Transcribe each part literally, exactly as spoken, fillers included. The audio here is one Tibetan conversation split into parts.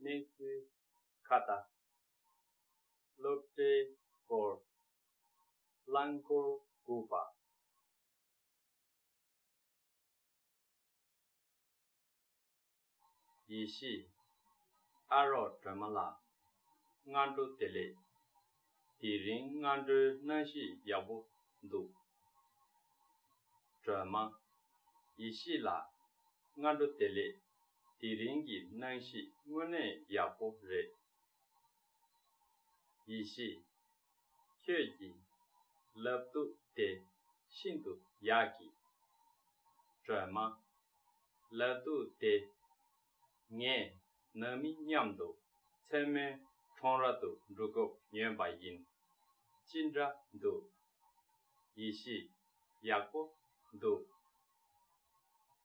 གནས་ཚུལ་ཁ་བརྡ། སློབ་གྲྭའི་སྐོར། རླངས་འཁོར་སྒུག་པ། ཡེ་ཤེས། ཨ་རོགས་སྒྲོལ་མ་ལགས། སྔ་དྲོ་བདེ་ལེགས། དེ་རིང་སྔ་དྲོའི་གནམ་གཤིས་ཡག་པོ་འདུག་སྒྲོལ་མ། ཡེ་ཤེས་ལགས། སྔ་དྲོ་བདེ་ལེགས། དེ་རིང་གི་གནམ་གཤིས་དངོས་གནས་ཡག་པོ་རེད། ཡེ་ཤེས། ཁྱོད་ཀྱི་ལག་གདུབ་དེ་ཤིན་ཏུ་ཡག་གི། སྒྲོལ་མ། ལག་གདུབ་དེ། ངས་ནང་མི་མཉམ་དུ་མཚན་མོའི་ཁྲོམ་ར་དུ་འགྲོ་སྐབས་ཉོས་པ་ཡིན། ཅི་འདྲ་འདུག་ཡེ་ཤེས། ཡག་པོ་འདུག་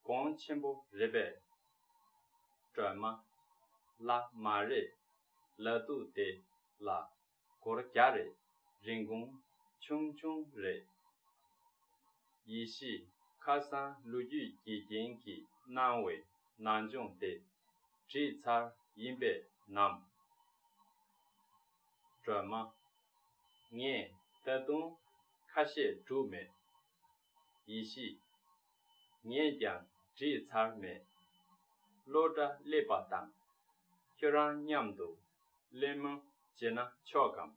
གོང་ཆེན་པོ་རེད་པས། སྒྲོལ་མ། ལགས་མ་རེད། ལག་གདུབ་དེ་ལ་སྒོར་བརྒྱ་རེད། རིན་གོང་ཆུང་ཆུང་རེད། ཡེ་ཤེས། ཁ་སང་ལོ་རྒྱུས་དགེ་རྒན་གྱིས་གནང་བའི་ནང་སྦྱོང་དེ་བྲིས་ཚར་ཡིན་པས་ནམ། སྒྲོལ་མ། ངས་ད་དུང་ཁ་ཤས་གྲུབ་མེད། ཡེ་ཤེས། ངས་ཀྱང་བྲིས་ཚར་མེད། སློབ་གྲྭ་སླེབས་པ་དང་ཁྱོད་རང་མཉམ་དུ་གླེང་མོལ་བྱས་ན་ཆོག་གམ།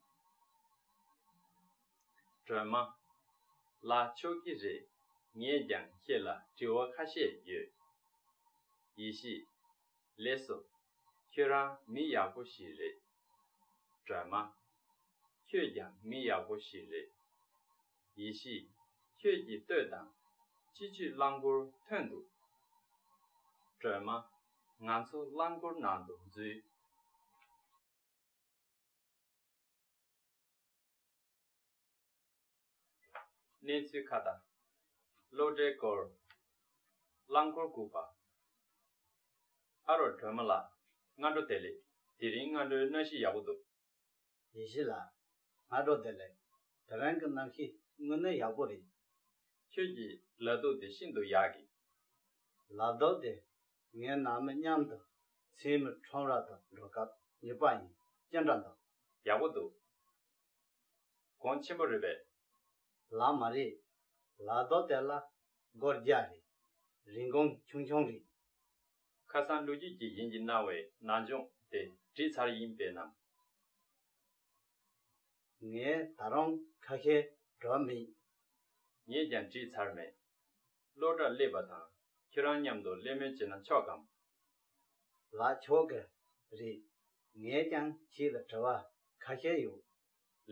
སྒྲོལ་མ། ལགས་ཆོག་གི་རེད། ངས་ཀྱང་ཁྱེད་ལ་དྲི་བ་ཁ་ཤས་ཡོད། ཡེ་ཤེས། ལེགས་སོ། ཁྱོད་རང་མི་ཡག་པོ་ཞིག་རེད། སྒྲོལ་མ། ཁྱོད་ཀྱང་མི་ཡག་པོ་ཞིག་རེད། ཡེ་ཤེས། ཁྱོད་ཀྱིས་ལྟོས་དང་། སྤྱི་སྤྱོད་རླངས་འཁོར་ཐོན་འདུག་སྒྲོལ་མ། ང་ཚོ་རླངས་འཁོར་ནང་དུ་འཛུལ། གནས་ཚུལ་ཁ་བརྡ། སློབ་གྲྭའི་སྐོར། རླངས་འཁོར་སྒུག་པ། ཨ་རོགས་སྒྲོལ་མ་ལགས། སྔ་དྲོ་བདེ་ལེགས། དེ་རིང་སྔ་དྲོའི་གནམ་གཤིས་ཡག་པོ་འདུག་ཡེ་ཤེས་ལགས། སྔ་དྲོ་བདེ་ལེགས། དེ་རིང་གི་གནམ་གཤིས་དངོས་གནས་ཡག་པོ་རེད། ཁྱོད་ཀྱི་ལག་གདུབ་དེ་ཤིན་ཏུ་ཡག་གི། ལག་གདུབ་དེ་ངའི་ནང་མི་མཉམ་དུ་མཚན་མོའི་ཁྲོམ་ར་དུ་འགྲོ་སྐབས་ཉོས་པ་ཡིན། ཅི་འདྲ་འདུག་ཡག་པོ་འདུག་གོང་ཆེན་པོ་རེད་པས། ལགས་མ་རེད། ལག་གདུབ་དེ་ལ་སྒོར་བརྒྱ་རེད། རིན་གོང་ཆུང་ཆུང་རེད། ཁ་སང་ལོ་རྒྱུས་ཀྱི་ཡིན་གྱི་གནང་བའི་ནང་སྦྱོང་དེ་བྲིས་ཚར་ཡིན་པས་ནམ། ངས་ད་རུང་ཁ་ཤས་འགྲོ་མེད། ངས་ཀྱང་བྲིས་ཚར་མེད། སློབ་གྲྭར་སླེབས་པ་དང་ཁྱེད་རང་མཉམ་དུ་གླེང་མོལ་བྱས་ན་ཆོག་གམ། ལགས་ཆོག་གི་རེད། ངས་ཀྱང་ཁྱེད་ལ་དྲི་བ་ཁ་ཤས་ཡོད།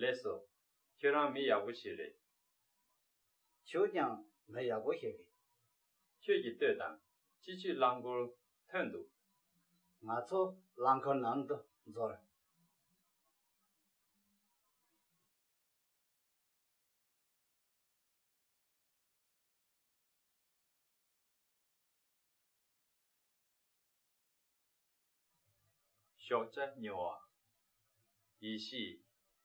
ལེགས་སོ། ཁྱོད་རང་མི་ཡག་པོ་ཞིག་རེད། ཁྱོད་ཀྱང་མི་ཡག་པོ་ཞིག་རེད། ཁྱོད་ཀྱིས་ལྟོས་དང་། སྤྱི་སྤྱོད་རླངས་འཁོར་ཐོན་འདུག་ང་ཚོ་རླངས་འཁོར་ནང་དུ་འཛུལ། ཞོགས་ཇ་ཉོ་བ། ཡེ་ཤེས།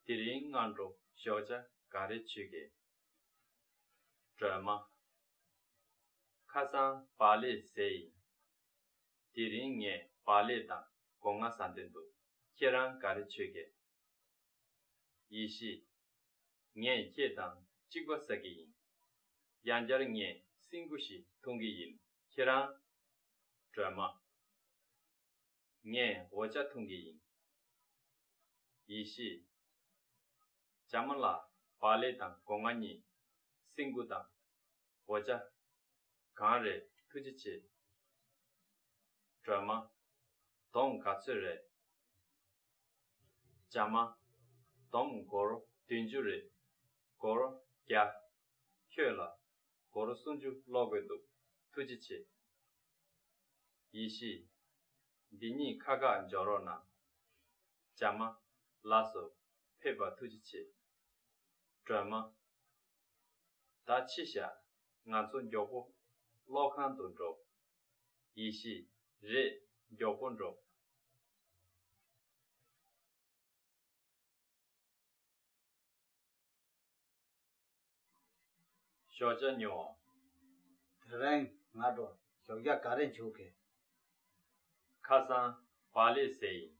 དེ་རིང་སྔ་དྲོ་ཞོགས་ཇ་ག་རེ་མཆོད་གས། སྒྲོལ་མ། ཁ་སང་བག་ལེབ་བཟས་ཡིན། དེ་རིང་ངས་བག་ལེབ་དང་སྒོ་ང་ཟ་འདོད་འདུག་ཁྱེད་རང་ག་རེ་མཆོད་གས། ཡེ་ཤེས། ངས་ཁྱེད་དང་གཅིག་པ་ཟ་གི་ཡིན། ཡང་བསྐྱར་ངས་སྲན་ཁུ་ཞིག་འཐུང་གི་ཡིན། ཁྱེད་རང་། སྒྲོལ་མ། ངས་འོ་ཇ་འཐུང་གི་ཡིན། ཡེ་ཤེས། བྱམས་མ་ལགས། བག་ལེབ་དང་སྒོ་ང་གཉིས། སྲན་ཁུ་དང་འོ་ཇ། གང་རེད། ཐུགས་རྗེ་ཆེ། སྒྲོལ་མ། སྡོམ་ག་ཚོད་རེད། བྱམས་མ། སྡོམ་སྒོར་བདུན་ཅུ་རེད། སྒོར་བརྒྱ། ཁྱོད་ལ་སྒོར་སུམ་ཅུ་སློག་དགོས་འདུག་ཐུགས་རྗེ་ཆེ། ཡེ་ཤེས། འདི་གཉིས་ཁ་ཁ་འཇོག་རོགས་གནང་། བྱམས་མ། ལགས་སོ། ཕེབས་པར་ཐུགས་རྗེ་ཆེ། སྒྲོལ་མ། ད་ཕྱིས་བཞག་ང་ཚོ་མགྱོགས་པོ་གློག་ཁང་དུ་འགྲོ། ཡེ་ཤེས། རེད། མགྱོགས་པོ་འགྲོ། ཞོགས་ཇ་ཉོ་བ། དེ་རིང་སྔ་དྲོ་ཞོགས་ཇ་ག་རེ་མཆོད་གས། ཁ་སང་བག་ལེབ་བཟས་ཡིན།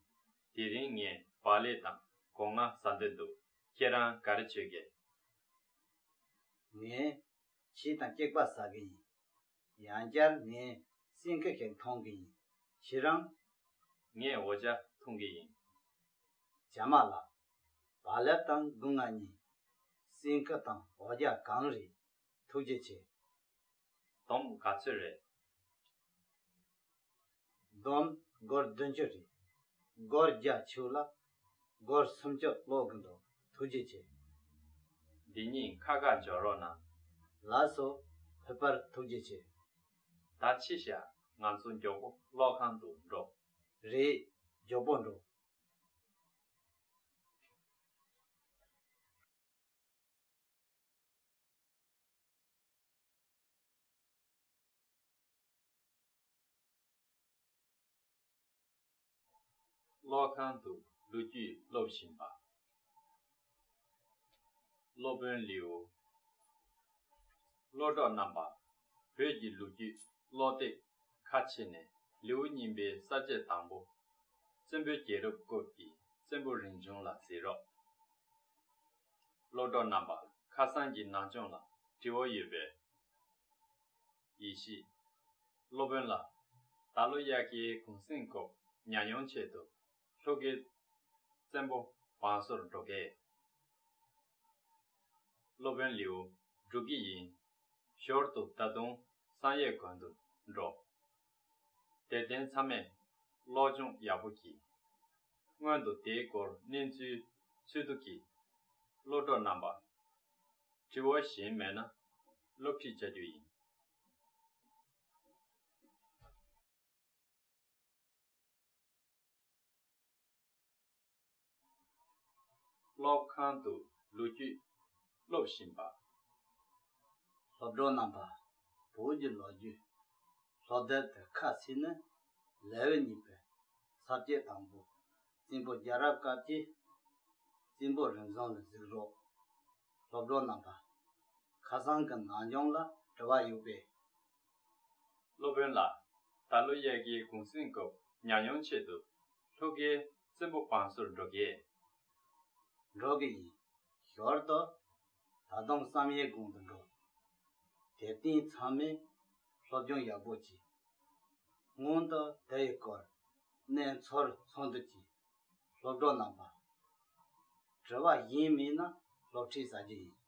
དེ་རིང་ངས་བག་ལེབ་དང་སྒོ་ང་ཟ་འདོད་འདུག་ཁྱེད་རང་ག་རེ་མཆོད་ཀྱི། ངས་ཕྱེ་དང་སྐྱག་པ་ཟ་གི་ཡིན། ཡང་བསྐྱར་ངས་སྲན་ཁུ་ཞིག་འཐུང་གི་ཡིན། ཁྱེད་རང་། ངས་འོ་ཇ་འཐུང་གི་ཡིན། བྱམས་མ་ལགས། བག་ལེབ་དང་སྒོ་ང་གཉིས། སྲན་ཁུ་དང་འོ་ཇ་གང་རེད། ཐུགས་རྗེ་ཆེ། སྡོམ་ག་ཚོད་རེད། སྡོམ་སྒོར་བདུན་ཅུ་རེད། སྒོར་བརྒྱ་མཆོད་ལ། སྒོར་སུམ་ཅུ་སློག་གི་འདུག་ཐུགས་རྗེ་ཆེ། འདི་གཉིས་ཁ་ཁ་འཇོག་རོགས་གནང་། ལགས་སོ། ཕེབས་པར་ཐུགས་རྗེ་ཆེ། ད་ཕྱི་ཤ་ང་ཚོ་མགྱོགས་པོ་གློག་ཁང་དུ་འགྲོ། རེད། མགྱོགས་པོ་འགྲོ། གློག་ཁང་དུ་ལོ་རྒྱུས་སློབ་བཞིན་པ། སློབ་དཔོན་ལེའུ། སློབ་གྲོགས་རྣམ་པ། བོད་ཀྱི་ལོ་རྒྱུས་ཀློག་དེབ་ཁ་ཕྱེ་ནས་ལེའུ་གཉིས་པའི་ས་བཅད་དང་པོ། བཙན་པོའི་རྒྱལ་རབས་སྐབས་ཀྱི་བཙན་པོ་རིམ་བྱོན་ལ་གཟིགས་རོགས། སློབ་གྲོགས་རྣམ་པ། ཁ་སང་གི་ནང་སྦྱོང་ལ་དྲི་བ་ཡོད་པས། ཡེ་ཤེས། སློབ་དཔོན་ལགས། ད་ལོ་དབྱར་ཁའི་གུང་གསེང་སྐབས་ཉམས་མྱོང་ཆེད་དུ་ལྷོ་ཁའི་བཙན་པོ་བང་སོར་འགྲོ་གས། སློབ་དཔོན་ལེའུ། འགྲོ་གི་ཡིན། ཞོར་དུ་ད་དུང་བསམ་ཡས་དགོན་དུ་འགྲོ། དེར་བརྟེན་ཚང་མས་སློབ་སྦྱོང་ཡག་པོ་གྱིས། སྔོན་དུ་དེའི་སྐོར་གནས་ཚུལ་འཚོལ་བསྡུ་གྱིས། སློབ་གྲོགས་རྣམ་པ། དྲི་བ་གཞན་མེད་ན་སློབ་ཁྲིད་བྱ་རྒྱུ་ཡིན། སློབ་ཁང་དུ་ལོ་རྒྱུས་སློབ་བཞིན་པ། སློབ་གྲོགས་རྣམ་པ། བོད་ཀྱི་ལོ་རྒྱུས་སློབ་དེབ་དེ་ཁ་ཕྱེ་ནས་ལེའུ་གཉིས་པའི་ས་བཅད་དང་པོ། བཙན་པོ་རྒྱལ་རབས་སྐབས་ཀྱི་བཙན་པོ་རིམ་བྱོན་ལ་གཟིགས་རོགས། སློབ་གྲོགས་རྣམ་པ། ཁ་སང་གི་ནང་སྦྱོང་ལ་དྲི་བ་ཡོད་པས། སློབ་དཔོན་ལགས། ད་ལོ་དབྱར་ཁའི་གུང་གསེང་སྐབས་ཉམས་མྱོང་ཆེད་དུ་ལྷོ་ཁའི་བཙན་པོ་བང་སོར་འགྲོ་གས། འགྲོ་གི་ཡིན། ཞོར་དུ་ད་དུང་བསམ་ཡས་དགོན་དུ་འགྲོ། དེར་བརྟེན་ཚང་མས་སློབ་སྦྱོང་ཡག་པོ་གྱིས། སྔོན་དུ་དེ་ཡི་སྐོར་གནས་ཚུལ་འཚོལ་བསྡུ་གྱིས། སློབ་གྲོགས་རྣམ་པ། དྲི་བ་གཞན་མེད་ན་སློབ་ཁྲིད་བྱ་རྒྱུ་ཡིན།